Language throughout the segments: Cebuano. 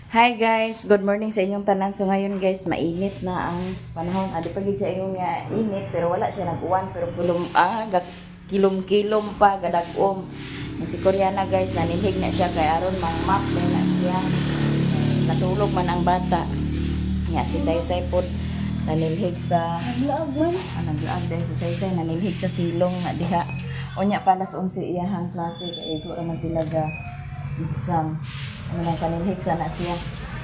Hi guys, good morning sa inyong tanan. So ngayon guys, mainit na ang panahon. Adi pa gid siya yung nga init pero wala siya nag-uwan pero kulum kilom-kilom pa gadag-om. Si Koreana guys, naninhig na siya kay aron mang-map na siya. Natulog man ang bata. Nga si Saysay pod naninhig sa Naglaag man. Naglaag dahil si Saysay naninhig sa silong nga diha. Unya pala sa 11 iyahang klase kay igo ra man sila ga exam. Ano lang kaninhig sana siya.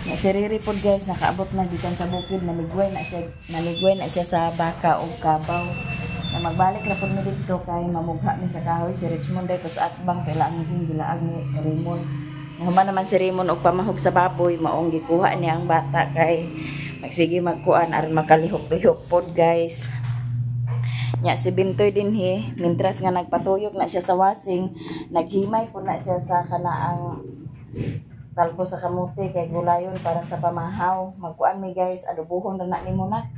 Nga si Riri pod guys, nakaabot na gikan sa bukid, naligway na siya sa baka o kabaw. Na magbalik ra pod mi didto kay mamugha mi sa kahoy si Richmond day tos atbang kay laang gilaag ni Raymond. Nahuman naman si Raymond og pamahog sa baboy, maong gikuha niya ang bata kay magsige magkuan aron makalihok-lihok pod guys. Nya si Bintoy dinhi, mintras nga nagpatuyok na siya sa wasing, naghimay po na siya sa kanaang talbo sa kamote kay gulayon para sa pamahaw. Magkuan mi guys, adubuhon ra na nimo na.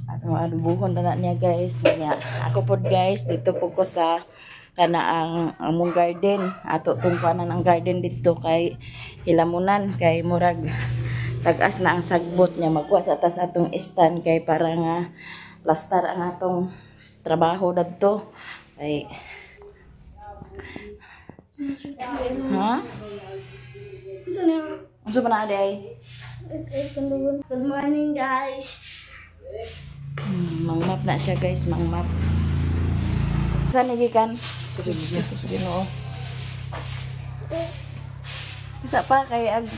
Ato adubuhon ra na niya guys. Nya ako pod guys, dito po ko sa kanaang among garden. Ato tong kuanan ang garden dito kay hilamunan kay murag tag-as na ang sagbot niya. Magkuha sa tas atong stand kay para nga plastar ang atong trabaho dadto. Kay ha? Unsa pa na aday? Good morning guys. Mangmap na siya guys, mangmap. Saan gikan? Sige, sige no. Isa pa kay ag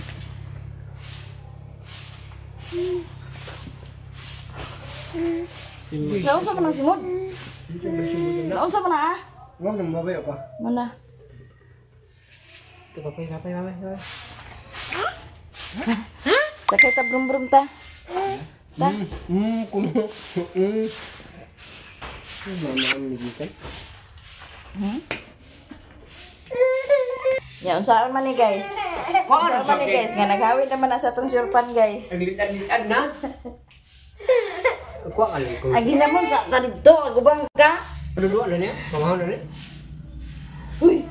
Naunsa pa nang simod? Naunsa pa na ah? Wag nang mabayo pa. Mana? Ito papay, papay, papay. Sakay ta brum-brum ta. Ta. Kumo. Ya unsaon man ni guys? Unsaon man ni guys nga naghawid naman na sa atong surpan guys. Aglitad-litad na. Kuha ka lang ko. Ang ginamon sa ka didto, agubang ka. Paduduan na niya? Pamahon na niya? Uy.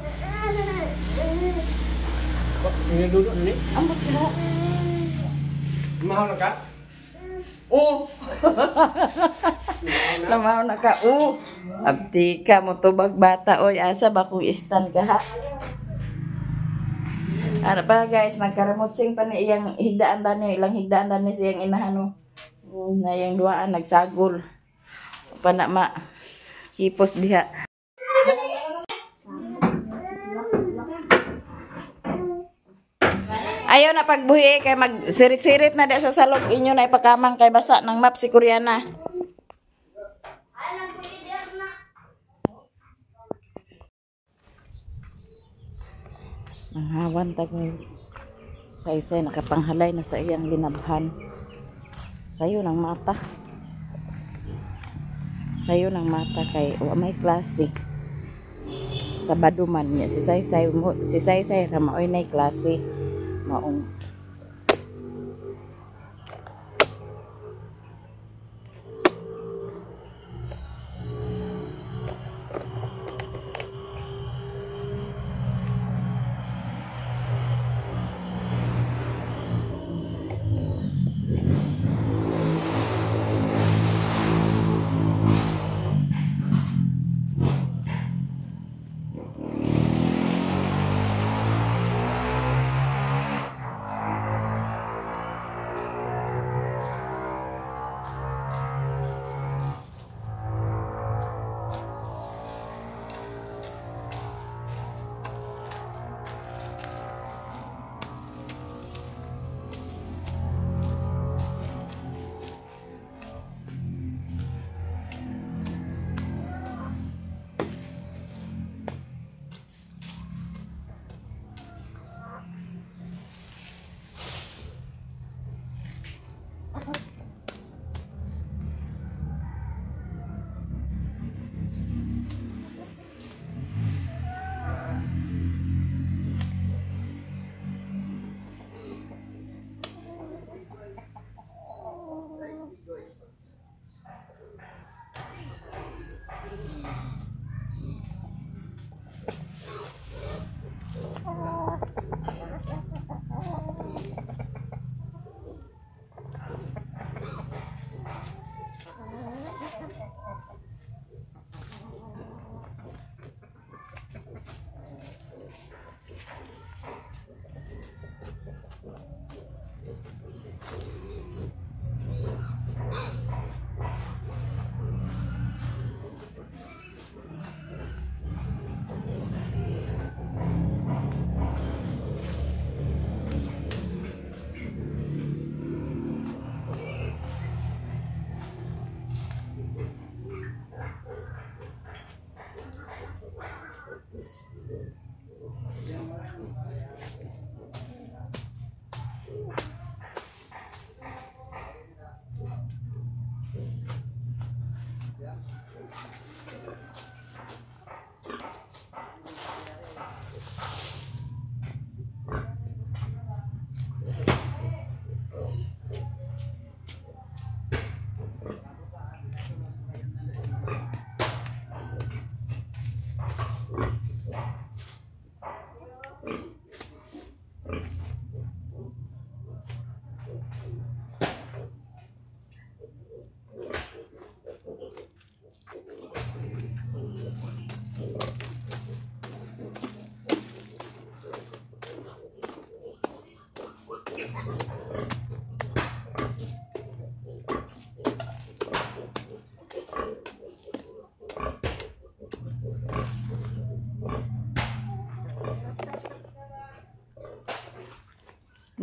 Niluduan na niya? Ambot mo. Mahon na ka? Oh. Lamahon na ka. Oh. Abdi ka mo tubag bata oy, asa ba kung istan ka ha? Ano pa guys, nagkaramutsing pa ni iyang higdaan dani, ilang higdaan dani siyang inahano. Na iyang duaan nagsagol. Pa na ma hipos diha. Ayaw na pagbuhi kay magsirit-sirit na di sa salog inyo na ipakamang kay basa ng map si Koreana. Nanghawan ta guys. Saysay nakapanghalay na sa iyang linabhan. Sayo ng mata. Sayo ng mata kay wa may klase. Sabado man niya si Saysay si Saysay ra maoy nay klase. Maong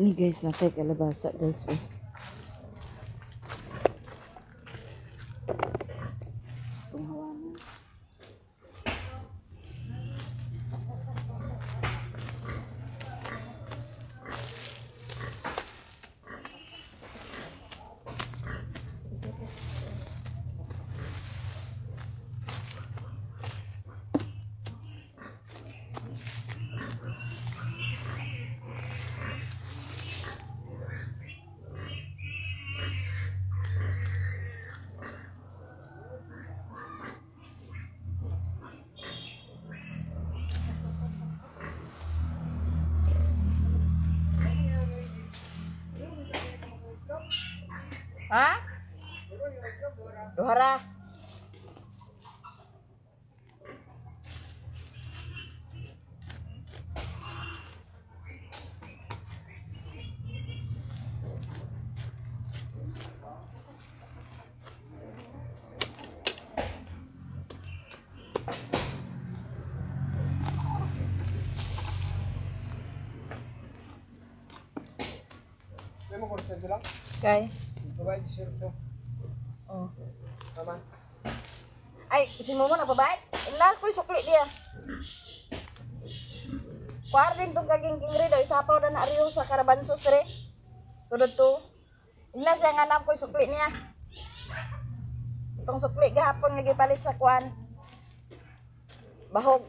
Ni guys, natay kalabasa guys. Oh. Itong hawanan. Ha? Duhara. Kay. Oh. Tama. Ay, si Momo na babae. Inla ko sukli diya. Kuar din tong kaging king re daw isapaw na na ariyo sa Karabansos re. Tudod to. Inla siya nga nam ko sukli niya. Itong sukli gahapon nga gipalit sa kuan. Bahog.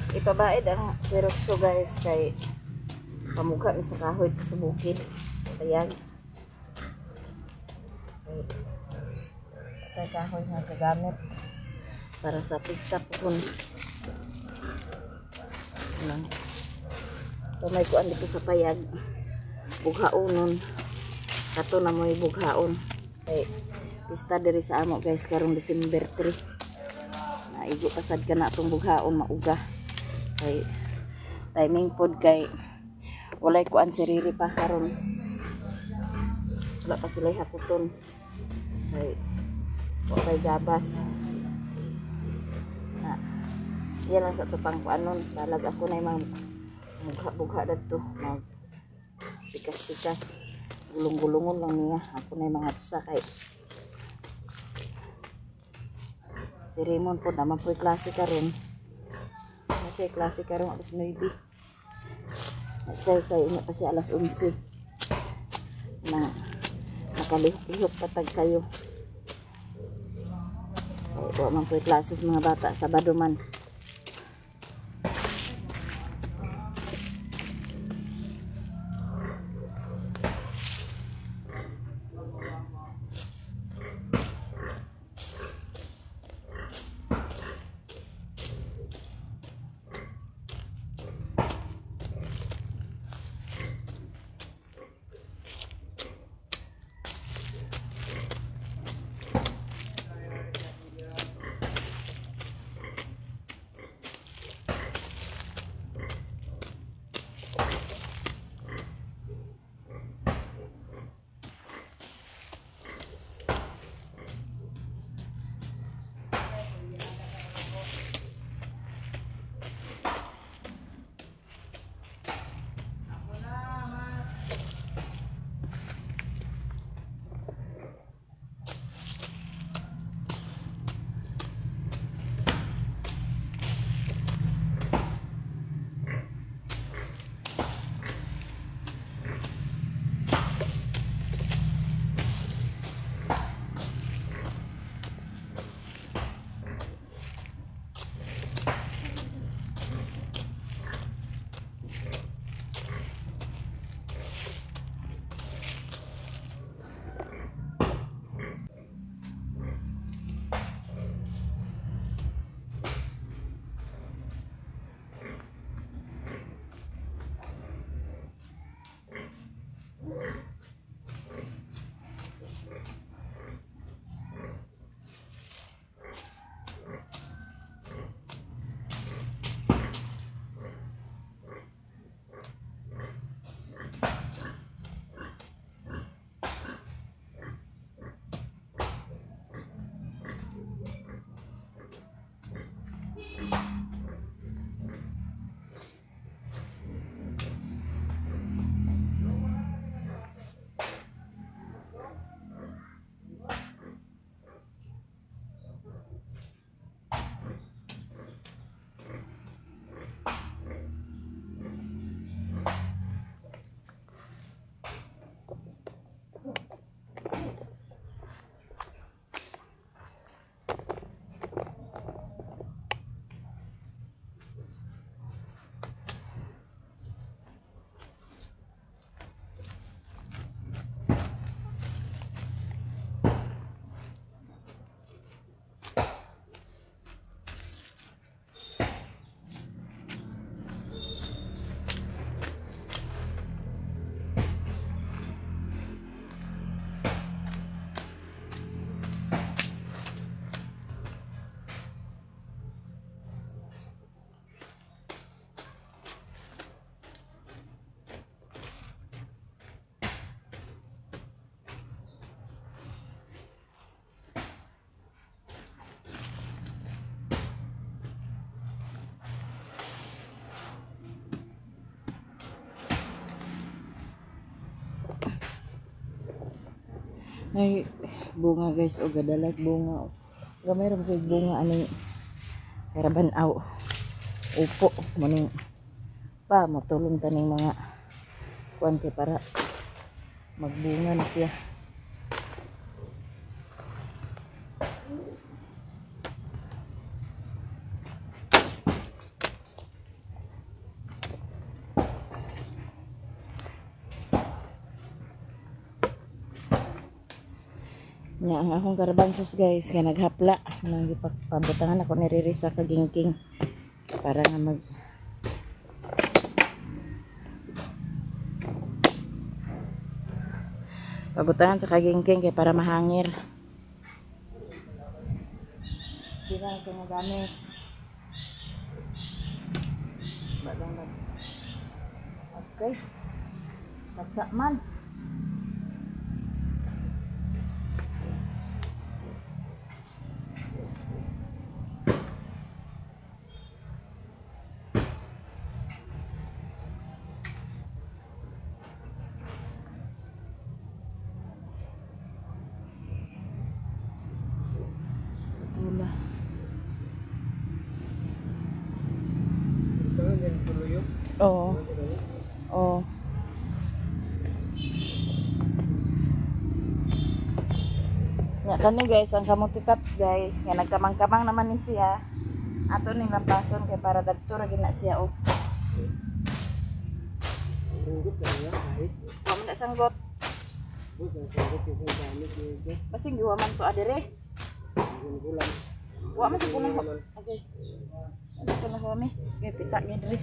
Ipabaid ang sirotso guys kay pamukha mi sa kahoy sa bukid. Ayan. Kay kahoy nga gagamit para sa pista po kun. Ano? So may kuan dito sa payag. Bughaonon. Kato na mo'y bughaon. Kay pista diri sa amo guys karong December 3. Naigo pasad ka na atong bughaon mauga. Kay timing pod kay walay kuan si Riri pa karon. Wala pa sila hakuton. Kay wa kay gabas. Na. Yan lang sa tupang kuanon, balag ako na yung mugha-bugha dadto, mag pikas-pikas, gulong-gulungon lang niya. Ako na yung mga tsa kay si Raymond po naman po'y klase karon. Siya klase karon alas 9. Say ingat pa siya alas 11. Na nakalihok-lihok patag sayo. Kay wa man po'y klase sa mga bata Sabado man. Ay, bunga guys, o gadalag bunga. Gamay ra kay bunga aning karaban-aw. Upo maning pa motulong taning mga kuan kay para magbunga na siya. Nya ang akong garbanzos guys kay naghapla nang gipambutangan ako ni Riri sa kagingking para nga mag pabutangan sa kagingking kay para mahangir. Di na ito magamit. Bagang lang. Okay. Tagsa man. Oo. Oo. Nga kani guys, ang kamote tops guys, nga nagkamang-kamang naman ni siya. Ato ning lampason kay para dagto ra gina siya og. Sanggot na niya kahit. Wa man na sanggot. Basing giwa man to adere. Wa man sa kunang. Okay. Ano ko na kami? Kay pita mi dere.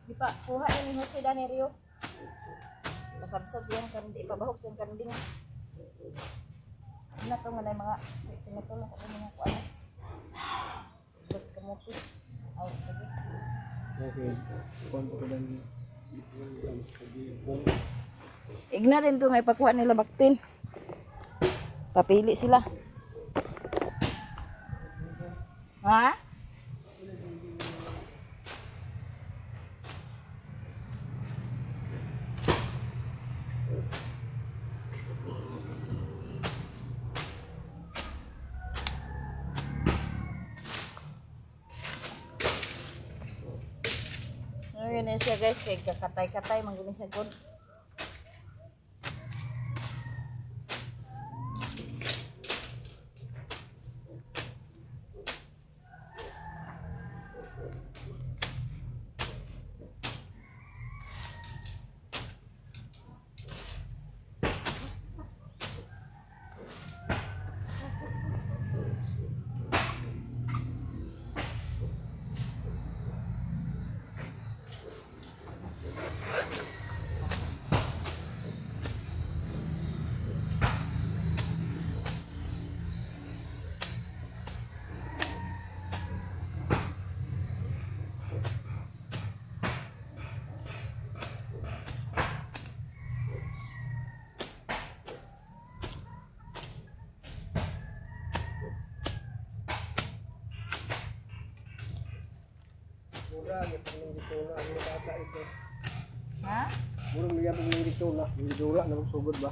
Di pa, kuha ni Jose Danerio. Pasabsab siyang kandi, pabahok siyang kanding. Ano to nga na mga tinutulong ko mga kuan. But kamuti. Aw, okay. Okay. Kuan ko dan. Igna rin to nga ipakuha nila baktin. Papili sila. Ha? Ayun na siya guys, kay kakatay-katay, mangguni siya good. Ha? Murang niya pag nangitula, nangitula na magsugod ba?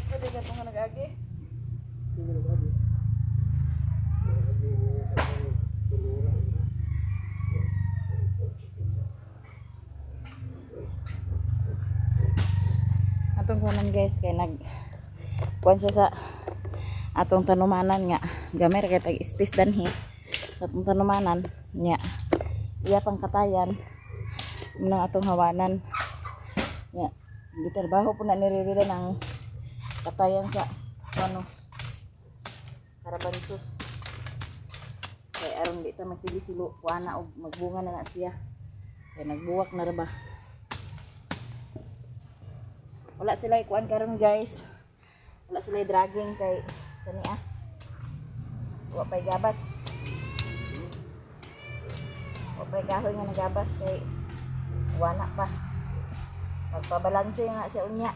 Pwede ka itong nag-agi? Hindi nag-agi. Atong kunan guys, kay nag kuan siya sa atong tanumanan nga. Gamay ra kay tag space danhi. Atong tanumanan nya. Iya pang katayan. Muna atong hawanan. Ya, gitrabaho po na ni Riri ang katayan sa ano karabansos. Kay aron di ta magsigisilo kuana og magbunga na na siya. Kay nagbuwak na ra ba. Wala sila ikuan karon guys. Wala sila dragging kay sa niya. Wa pay gabas. Wa pay kahoy nga nagabas kay wana pa. Magpabalanse nga siya unya.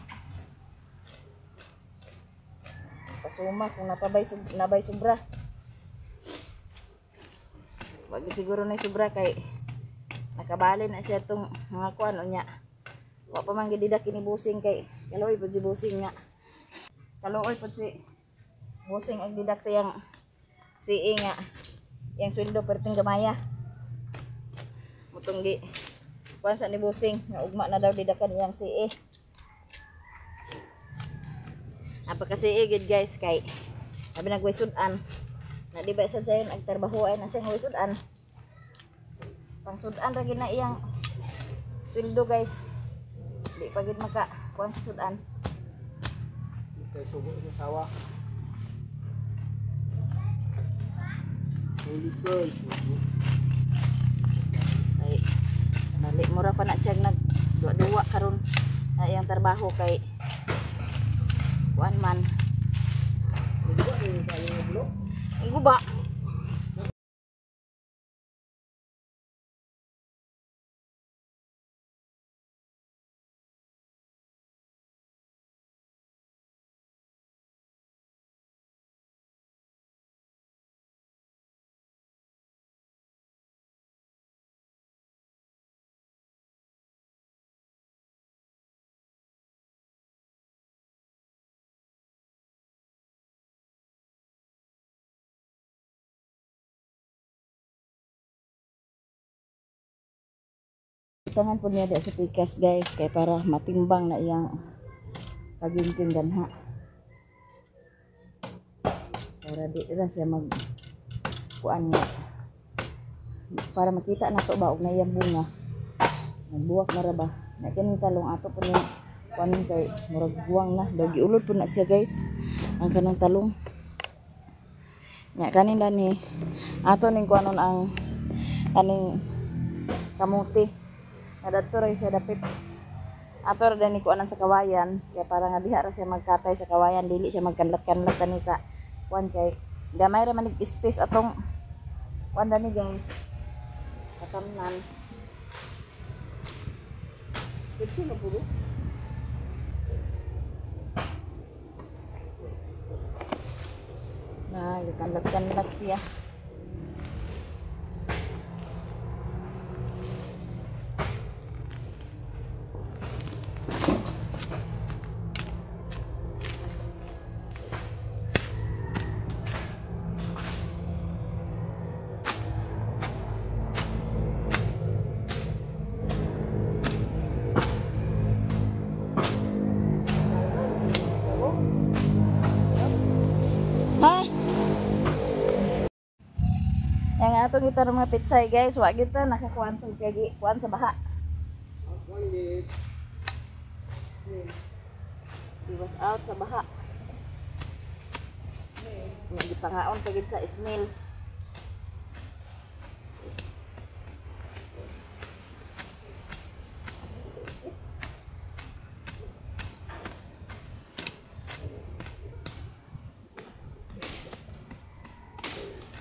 Pasuma kung napabay nabay sobra. Wag siguro na sobra kay nakabali na siya tong mga kuan unya. Wa pa man gid kini busing kay kaluoy pud si busing nga. Kaluoy pud si busing ag didak siyang CA nga. Yang sweldo perting gamaya. Mutong gi kuan sa ni busing nga ugma na daw didakan iyang CA. Apaka CA gid guys kay abi nagway-sudan. Na di ba sad sayon ag trabaho ay na siyang way-sudan. Pang-sudan ra gid na iyang sweldo guys. Di pa gid maka kuan sa sudan. Kay sugo sa sawa. Holy Christ. Ay bali mura pa na siya nag duwa-duwa karon na iyang trabaho kay kuan man. Ang guba. Tangan po niya sa pikas guys kay para matimbang na iyang pagingking ganha. Para di ra siya mag kuan nga. Para makita na to ba og na iyang bunga. Nagbuwak na ra ba. Na kining talong ato po niya kuan kay murag buwang na daw giulod po na siya guys ang kanang talong. Nya kanin ni ato ning kuanon ang kaning kamuti. Nadadto ra siya dapit. Ato ra ni kuanan sa kawayan kaya para nga diha ra siya magkatay sa kawayan, dili siya magkanlat-kanlat kani sa kuan kay gamay ra man space atong kuan dani guys. Katamnan. Dito na puro. Na kanlat-kanlat siya. Yang ato kita mga pitsay guys, wa kita nakakuan tog kay kuan sa baha. He was out sa baha. Gipangaon pa gid sa snail.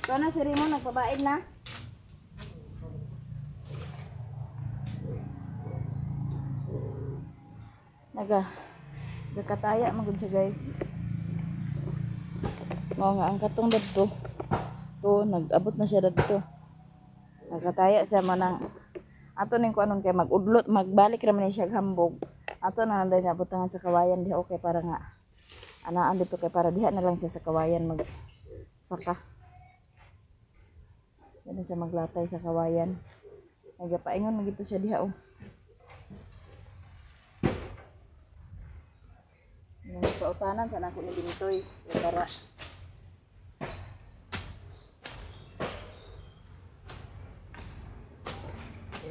So na si Rimo nagpabaid na. Naga gakataya man gud siya guys. Mao nga ang katong dadto. To nag-abot na siya dadto. Nagkataya siya manang ato ning kuanon kay magudlot, magbalik ra man siya hambog. Ato na lang niya butangan sa kawayan diha okay para nga anaan dito kay para diha na lang siya sa kawayan mag saka. Ganun siya maglatay sa kawayan. Nagapaingon magito siya diha oh. Nagpautanan sa nako ni Bintoy para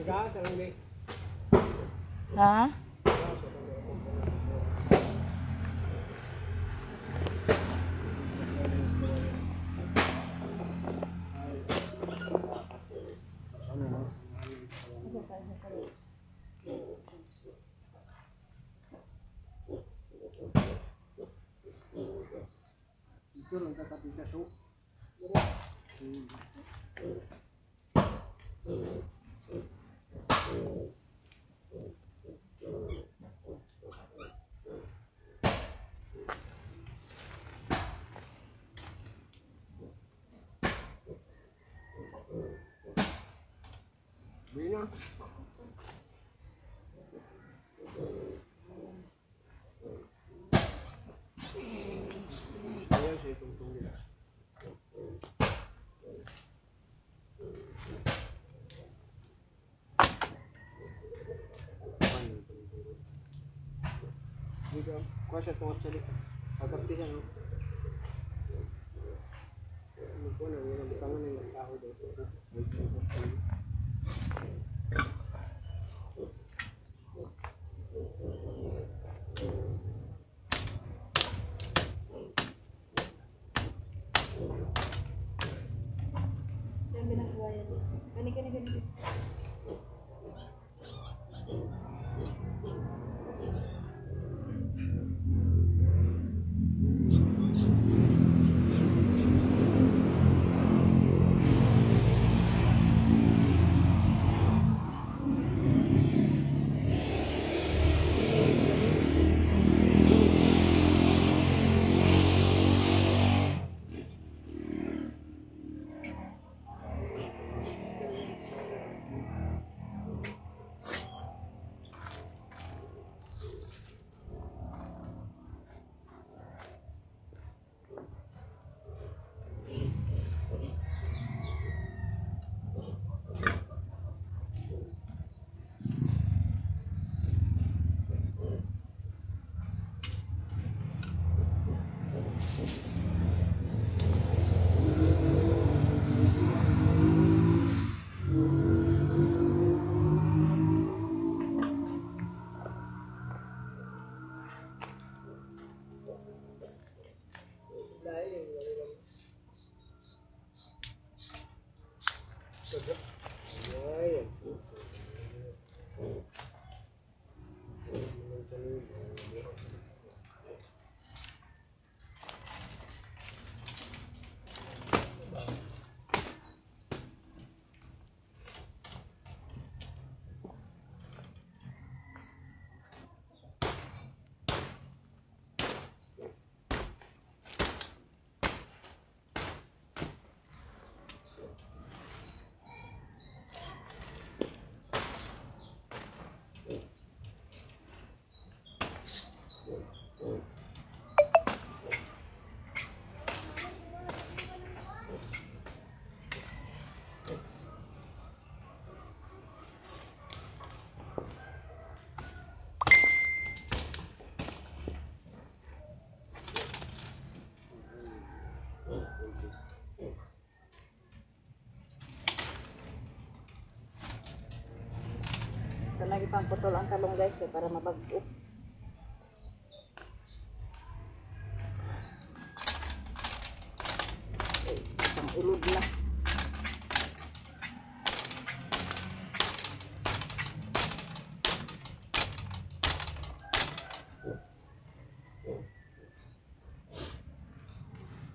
Ha? Ito lang tatapi sa so. Bina. Ayan siya itong nila. Dito, kuha siya tungkol sa likod. Pagkapti siya, no? Ano po na, walang butangan ng tao daw. Gani. Ito lagi pang putol ang talong guys kay para mabag-o. Isang ulod na.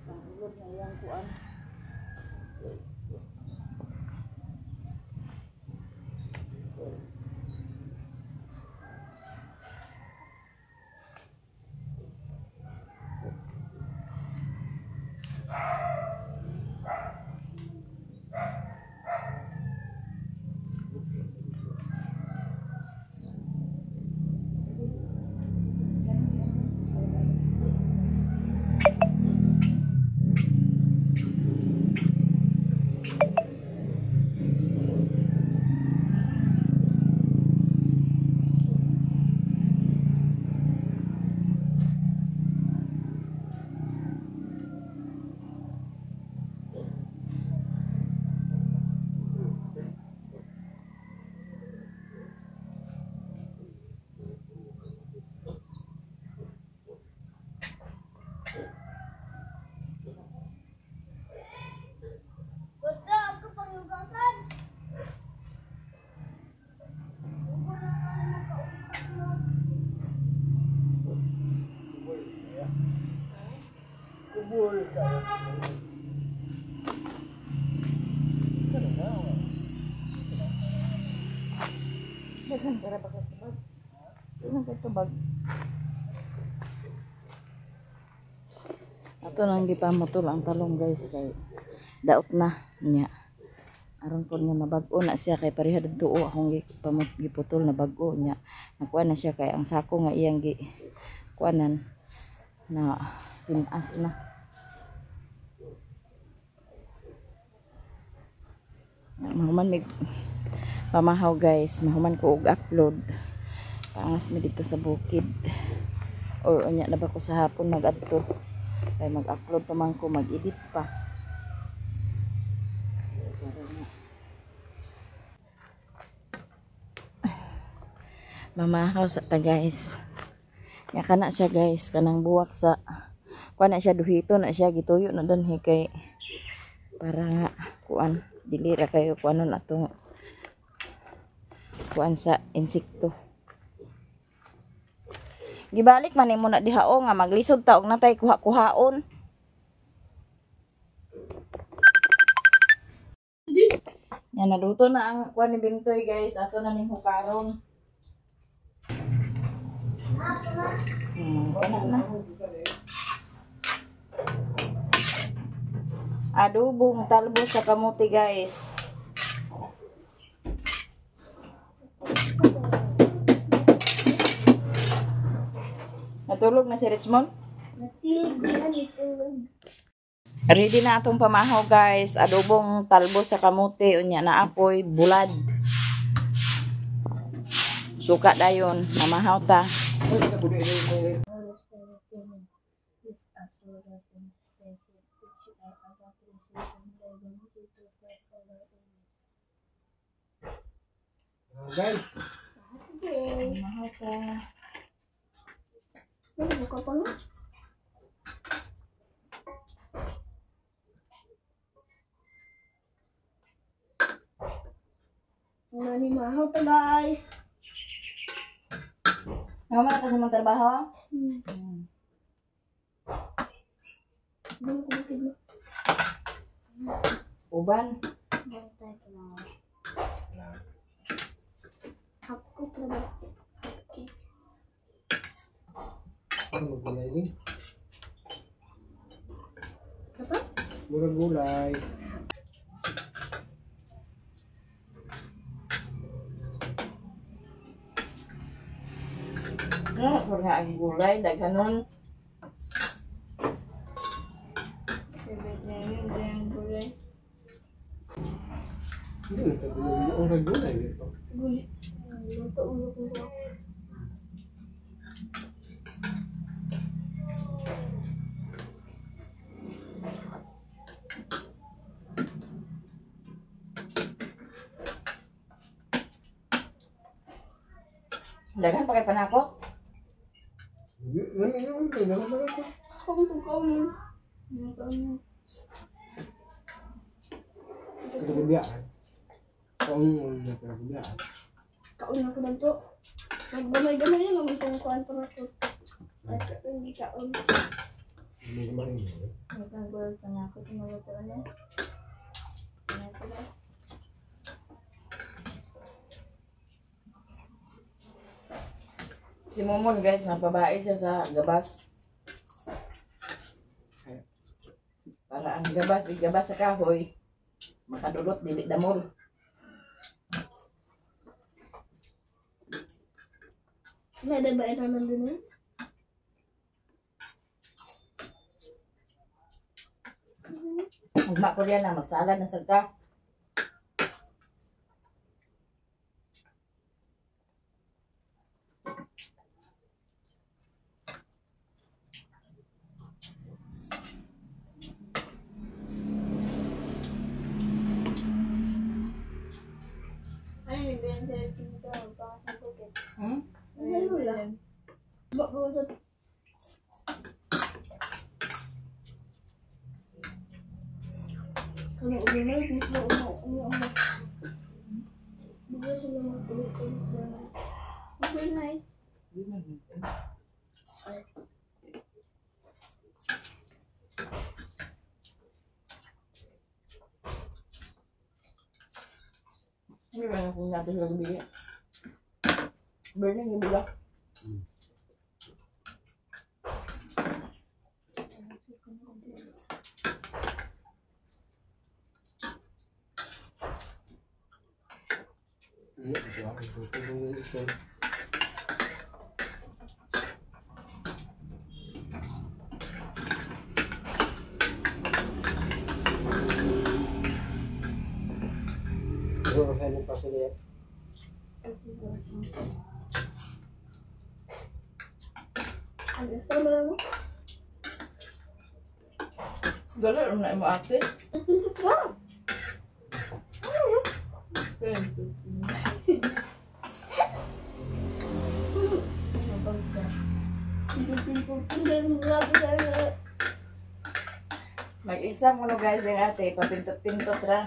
Ang ulod na iyang kuan. Daghan para ba ka tubag? Daghan kay tubag. Ato nang gipamutol ang talong guys kay daot na niya. Aron pod nga mabag-o na siya kay pareha didto akong gipamut giputol na bag-o niya. Nakuha na siya kay ang sako nga iyang gi kuanan na tinas na. Mahuman mig pamahaw guys, mahuman ko og upload. Paangas mi dito sa bukid. Or unya na ba ko sa hapon magadto. Kay mag-upload pa man ko, mag-edit pa. Mamahaw sa ta guys. Ya kana siya guys, kanang buwak sa kuan na siya, duhito na siya, gituyo na danhi kay para nga kuan dili ra kayo kuanon atong kuan sa insekto. Gibalik man nimo na diha o nga maglisod ta og natay kuha-kuhaon. Yan, naluto na ang kuan ni Bingtoy guys. Ato na ning hukaron. Wala na. Adobong talbo sa kamote guys. Natulog na si Richmond? Natulog na, natulog. Ready na atong pamahaw guys. Adobong talbo sa kamote. Unya na apoy bulad. Suka dayon. Mamahaw ta. Guys, Mamahaw ta. Ano ka pa no? Nanimahaw ta guys. Naman na kasi mong trabaho? Doon ko bukid mo. Uban. Bantay ko na. Ako trabaho. Okay. ano maggulay ni? Apa? Murag gulay. Ano ko nga ang gulay, daghanon. Favorite na yun, yung gulay. Hindi na ito gulay. Ang gulay dito. Gulay. Luto ulo ko. Daghan pa kay panakot. Kaon ako dito. Naggamay-gamay na naman itong kuhan pa na ito. At hindi kaon. Nagtanggol pa na ako. Tumulo na. Si Momon guys, napabae siya sa gabas. Para ang gabas, igabas sa kahoy, makadulot, dili damol. Pwede ba ito nandun yun? Ugma ko riyan na, magsala na sa ka. Ay, bigyan sila dito. Baka sa bukid. Hmm? Ano lang? Ba- Ano ulo na? Gusto ulo ulo ulo. Bigyan sila magtuloy-tuloy. Good night. Ay. Hindi ba kung natin sila gabi? Burning gabi ba? Ito. Siguro sa inyo pa sila. Ano sa mga mo? Dali, ano na mo ate? Wow! Mag-exam mo no guys yung ate, papintot-pintot ra.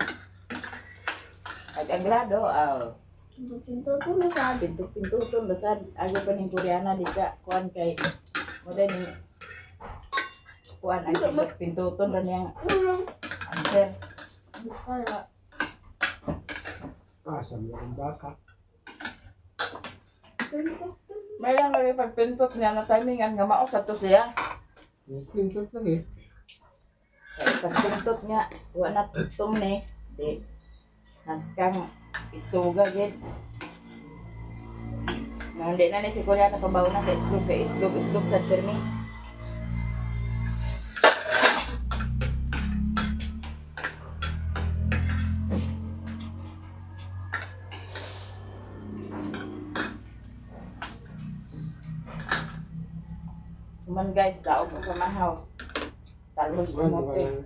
Pag ang grado, aw. Pintot-pintoton, basta aga pa ning Koreana di ka kuan kay mo din ni kuan ang pintot-pintoton ra niyang answer. Ah, sabi akong basa. May lang lagi pagpintot niya na timingan nga mao sa to siya. Pintot lang eh. Kay pagpintot niya, wa na tutong ni di haskang isuga gid. Hindi na ni si Koreana pabaw na sa itlog kay itlog itlog sa permi. Kuman guys, daog ang kamahaw. Talbos kumote.